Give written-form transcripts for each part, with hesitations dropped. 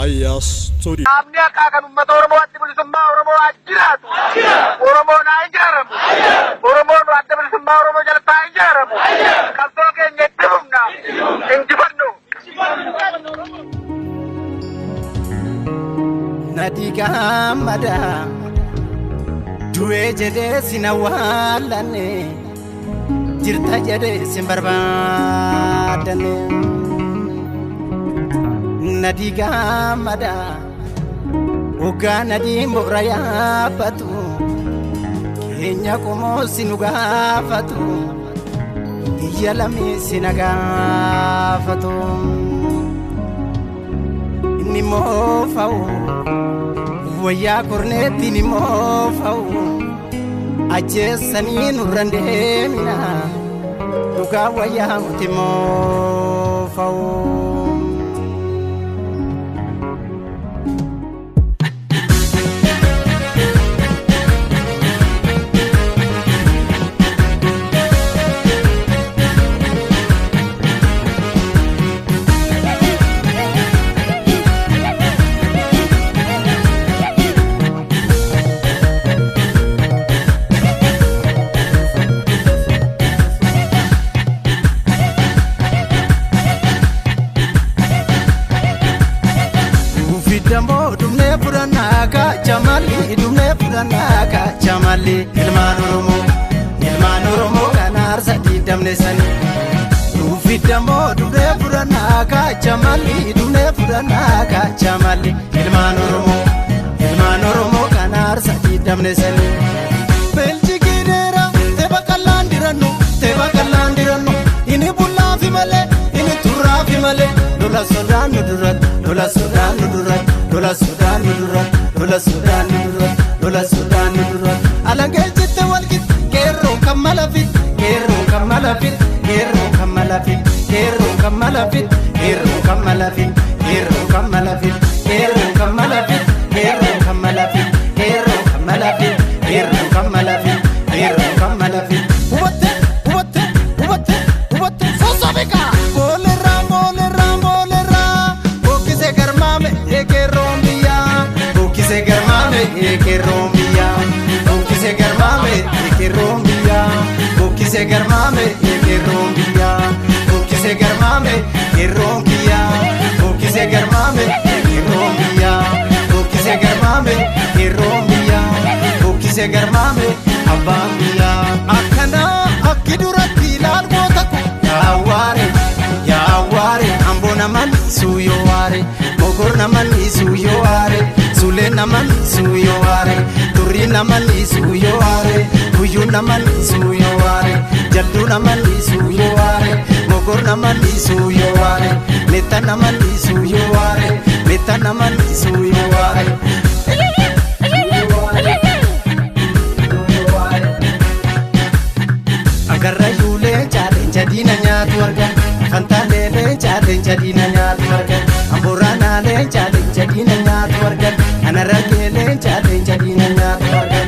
Raayyaa Studio. Qaamni haqaa kan uummata Oromoo adda bilisummaa Oromoo haa jiraatu. Oromoon haa ijaaramu. Oromoon adda bilisummaa Oromoo jalatti haa ijaaramu. Qabsoo keenya itti fufna. Injifannu. Nadii gammada du'ee jedhee sin awwaalanne jirta jedhee sin barbaadanne. Nadii gammada hoggaa nadii moora yaabbatu keenya qomoo si nu gaafatu iyya lamee si na gaafatu. Inni moofa'u. Wayyaa korneettiin immoo fa'u ajjeessanii nurra deemina dhugaa wayyaa muti immoo fa'u. Dammoo dhumnee fudhannaa kachamalli dhumnee fudhannaa kachamalli ilmaan Oromoo ilmaan Oromoo kan aarsa diidamne sani. Nuufi dammoo dhumnee fudhannaa kachamalli dhumnee fudhannaa kachamalli ilmaan Oromoo ilmaan Oromoo kan aarsa diidamne sani. Beeljigiideera teeba qallaan dirannu teeba qallaan dirannu inni bullaafi malee inni turraafi malee lola sodaan nu duratti lola sodaan nu duratti. Lola sodaan nu duratti lola sodaan nu duratti lola sodaan nu duratti alangee jette walqixa qeerroo kan mala fit qeerroo kan mala fit qeerroo kan mala fit qeerroo kan mala fit qeerroo kan mala fit qeerroo kan mala fit qeerroo kan mala fit qeerroo kan mala fit qeerroo kan mala fit qeerroo kan mala fit qeerroo kan mala fit hubatte hubatte hubatte hubatte sossobeeka boolerraa boolerraa boolerraa bokkisee garmaame eekerroon biyyaa bokkisee garmaame eekerroon biyyaa bokkisee garmaame eekerroon biyyaa bokkisee garmaame eekerroon biyyaa bokkisee garmaame eekerroon kiyyaa bokkisee garmaame eekerroon biyyaa bokkisee garmaame eekerroon biyyaa bokkisee garmaame abbaan biyyaa akkanaa akki duratti ilaal goota ko yaawwaare yaawwaare amboo naman suuyoo waare mogor naman suuyoo waare sulee naman suuyoo waare turrii naman suuyoo waare guyyuu naman suuyoo waare jalduu naman suuyoo waare mogor naman suuyoo waare metta naman suuyoo waare metta naman suuyoo waare. Agarra yuulee chaaleen diina nyaatu argan Fantaalee chaaleen diina nyaatu argan Amboraanaalee chaaleen diina nyaatu argan Anarrageelee chaaleen diina nyaatu argan.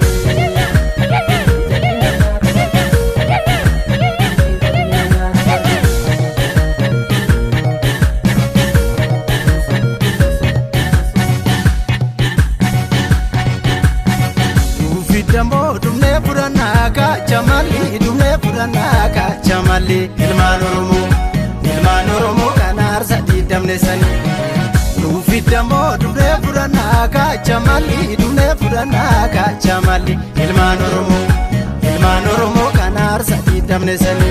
Nuufi dammoo dhumnee fudhannaa kachamalli dhumnee fudhannaa kachamalli ilmaan Oromoo ilmaan Oromoo kan aarsa diidamne sani. Nuufi dammoo dhumnee fudhannaa kachamalli dhumnee fudhannaa kachamalli ilmaan Oromoo ilmaan Oromoo kan aarsa diidamne sani.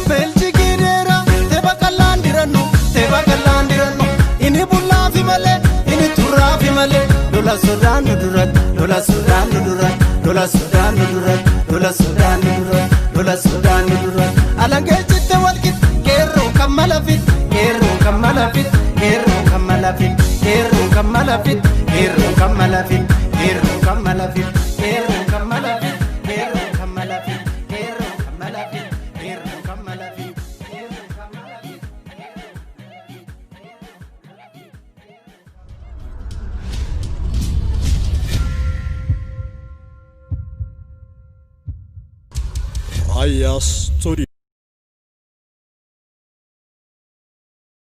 Beeljigiideera teeba qallaan dirannu teeba qallaan dirannu inni bullaafi malee inni turraafi malee lola sodaan nu duratti lola sodaan nu duratti lola sodaan nu duratti lola sodaan nu duratti lola sodaan nu duratti alangee jette walqixa qeerroo kan mala fit qeerroo kan mala fit qeerroo kan mala fit qeerroo kan mala fit qeerroo kan mala fit qeerroo kan mala fit qeerroo kan mala fit qeerroo kan mala fit qeerroo kan mala fit qeerroo kan mala fit qeerroo kan mala fit. Raayyaa Studio.